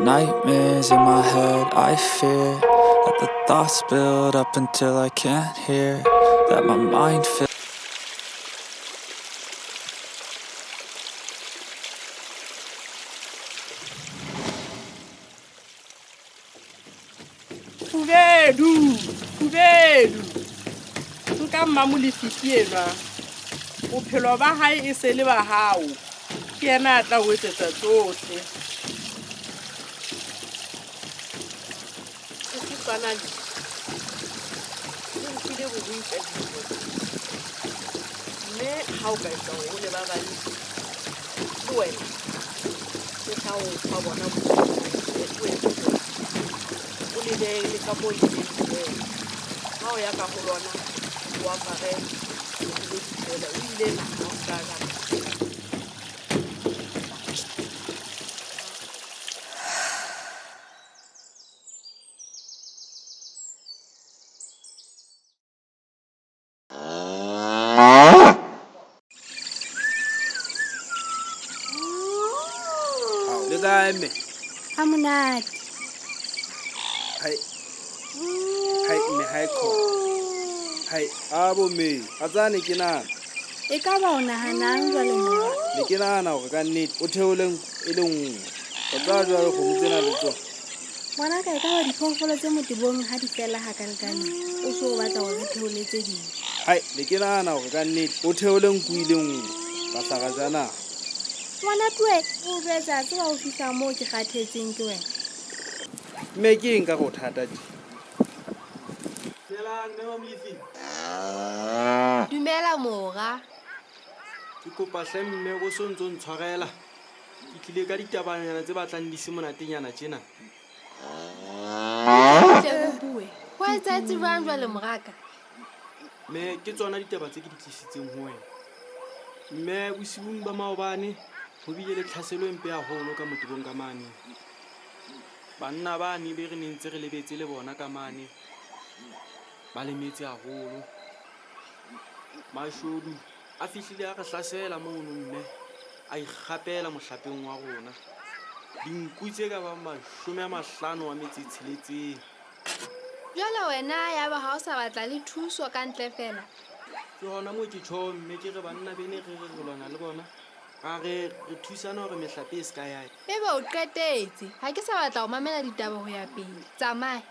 Nightmares in my head, I fear that the thoughts build up until I can't hear. That my mind fills. Khubedu, Khubedu. Nka Mmamolefifi enwa. Bophelo ba hae e se le ba hao. Ke yena a tla o etsetsa tsohle. Sesiswana le le mphile borui ka dilemo tse. Mme ha o ka etsa hore o le baballe, le wena ke tla o fa bona borui o etse hore o le behe le ka moo le leng teng. Ha o ya ka ho lona, o apare boruledi feela, o ile naha o ska jara. Le kae mme? Ha monate. Hai. Hai mme hai kho. Hai a bo mme, a tsane ke nana. E ka ba o nahanang jwale mora? Ne ke nahana hore ka nnete o theole nku e le nngwe. O tsaya jwale kgomo tsena le tsona. Ngwanaka e ka ba diphoofolo tse motebong ha di fela hakalekane, o so o batla hore re theole tse ding. Hai, ne ke nahana hore ka nnete o theole nku e le nngwe ra hla ra ja nama. Ngwana Tue, o jwetsa tseba o fihla moo ke kgathetseng ke wena. Mme ke eng ka re o thata tje? Dumelang, Mme Mamolefi. Dumela mora. Ke kopa hle mme o so ntso ntshwarela. Ke tlile ka ditabanyana tse batlang di se monatenyana tjena. Tle o bue. Ho etsahetse jwang jwale moraka? Mme ke tsona ditaba tse ke di tlisitseng ho wena. Mme bosiung ba maobane ho bile le tlhaselo e mpe haholo ka motebong ka mane. Banna bane be re neng ntse re lebetse le bona ka mane ba lemetse haholo. Mashodu a fihlile a re hlasela mono mme a ikgapela mohlapeng wa rona dinku tse ka bang 56. Jwale wena yaba ha o sa batla le thuso ka ntle feela? Ke hona moo ke tjhong mme ke re banna bene re re re lwana le bona, ra re re thusana hore mehlape e se ka ya. Ebe o qetetse. Ha ke sa batla ho mamela ditaba ho ya pele. Tsamaya.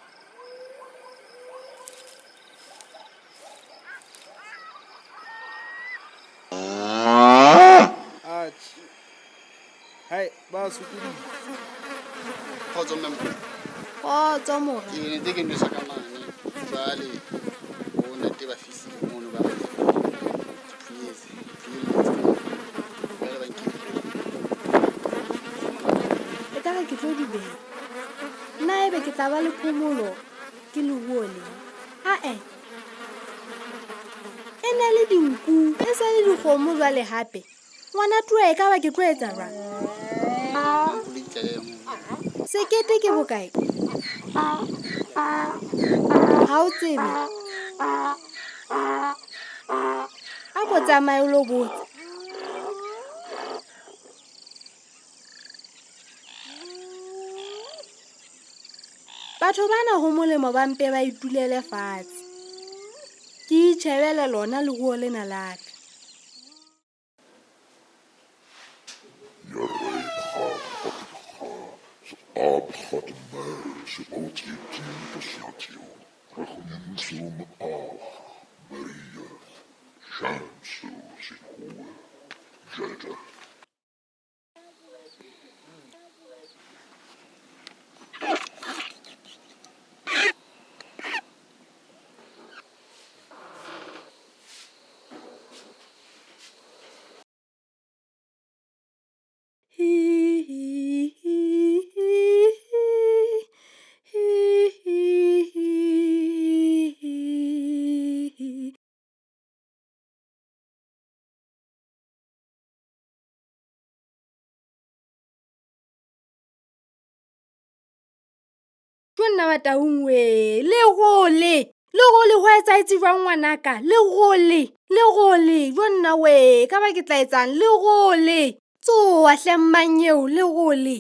Atjhe. Hai, ba sokodisa. Kgotso mme Mokoena. Kgotso mora. Ke ne ntse ke nwesa ka mane. Jwale bo ntate ba fihlile mono ba re ke phunyetse. Ke Jwale ba nkile. Ekare ke tlo dubeha. Nna ebe ke tla ba le phomolo ke leruo le. Ae. E ne le dinku, e se le dikgomo jwale hape. Ngwana Tue e ka ba ke tlo etsa jwang? Sekete ke bokae? Ha o tsebe. A ko tsamaye o lo botsa. Batho bana ho molemo ba mpe ba itulele fatshe. Ke itjhebele lona leruo lena la ka. Jo nna Bataung wee, lerole, lerole ho etsahetse jwang ngwanaka? Lerole, lerole, jo nna wee, ka ba ke tla etsang? Lerole, tsoha hle mmanyeo, lerole.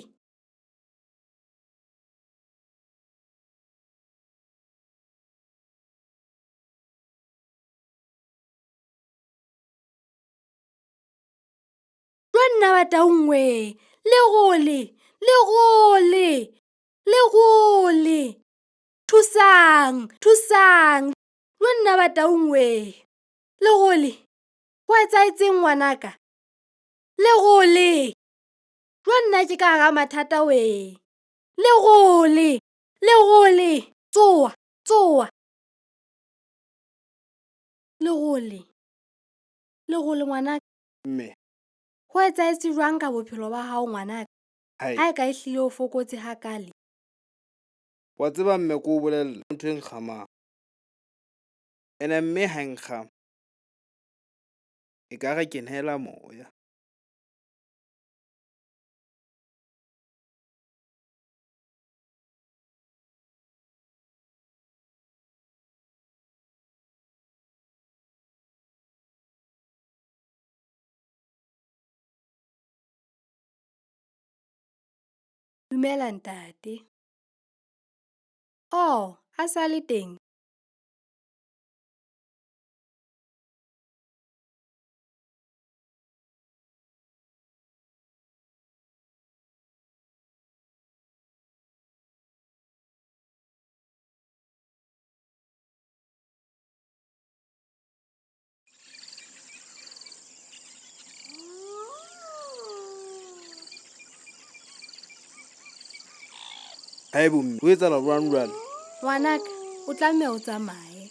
nna Bataung wee! Lerole! Lerole! Lerole! Thusang! Thusang! Jo nna Bataung wee! Lerole! Ho etsahetseng ngwanaka? Lerole! Jo nna ke ka hara mathata wee! Lerole! Lerole! Tsoha! Tsoha! Lerole! Lerole ngwanaka. Mme. Ho etsahetse jwang ka bophelo ba hao ngwanaka? Hai. Ha e ka ehlile o fokotse hakale. Wa tseba mme ke o bolella ntho e nkgamang. Ene mme ha e nkgama. Ekare ke nehela moya. Dumela ntate. Oh, a sa le teng? Haebo mme, ho etsahala jwang jwale? Ngwanaka, o tlameha o tsamaye.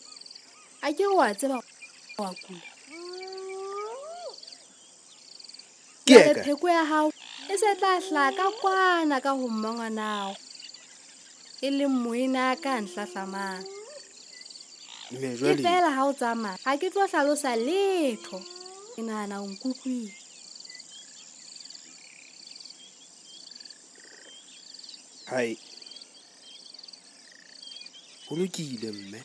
A ke re wa tseba wa kula. Ke Jwale eka. pheko ya hao e se tla hlaha ka kwana ka ho mmangwanao. E leng moena ka nhlahlamang. Mme Ke jwale. feela ha o tsamaya, ha ke tlo hlalosa letho. Ke nahana o nkutlwile. Hai. Ho lokile mme.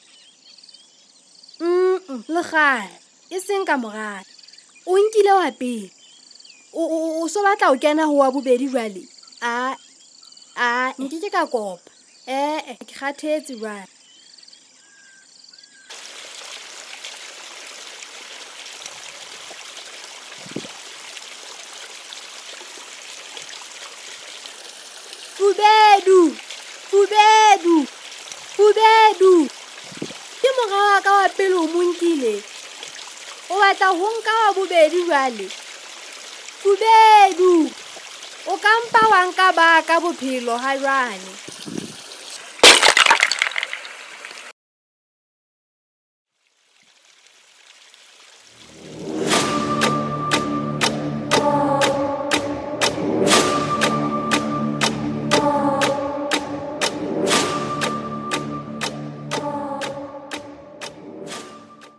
Le kgale, e seng ka morata. O nkile wa pele. O so batla ho kena ho wa bobedi jwale? A a nkeke ka kopa. Eh, ke kgathetse jwale. Fubedu! Fubedu! Fubedu! Ke mora wa ka wa pele o mo nkile. O batla ho nka wa bobedi jwale. Fubedu! O ka mpa wa nka ba ka bophelo ha jwale.